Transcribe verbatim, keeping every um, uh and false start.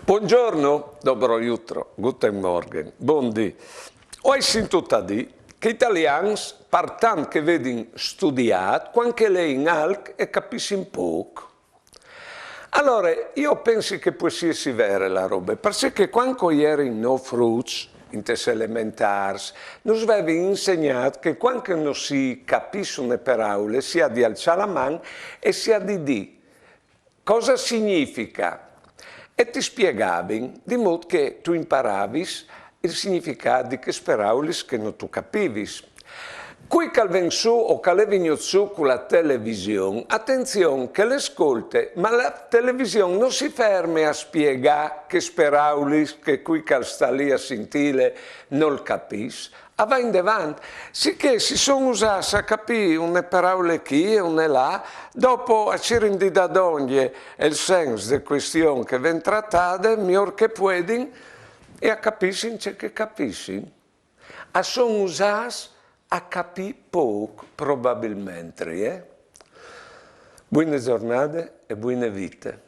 Buongiorno, dobro jutro, guten Morgen, bundì. O ai sintût a dî che i talians, par tant che a vedin studiât, cuant che a lein alc a capissin pôc. Alore, jo o pensi che e pues jessi vere la robe, parcè che cuant che o jerin nô fruts, intes elementârs, nus vevin insegnât che cuant che no si capìs une peraule si à di alçâ la man e si à di dî: «Cosa significa?» E ti spiegavin, di mût che tu imparavis il significât di chês peraulis che no tu capivis. Cui che al ven sù o che al è vignût sù cu la television, atenzion che le scolte, ma la television no si ferme a spiegâ chês peraulis che cui che al sta li a sintîle nol capìs, a va indevant. Sichè si son usâts a capî une peraule chi e une là, dopo a cirin di dâ dongje il sens de cuestion che e ven tratade, miôr che a puedin, e a capissin ce che a capissin. A son usâts a capî pôc, probabilmentri, eh? Buine zornade e buine vite.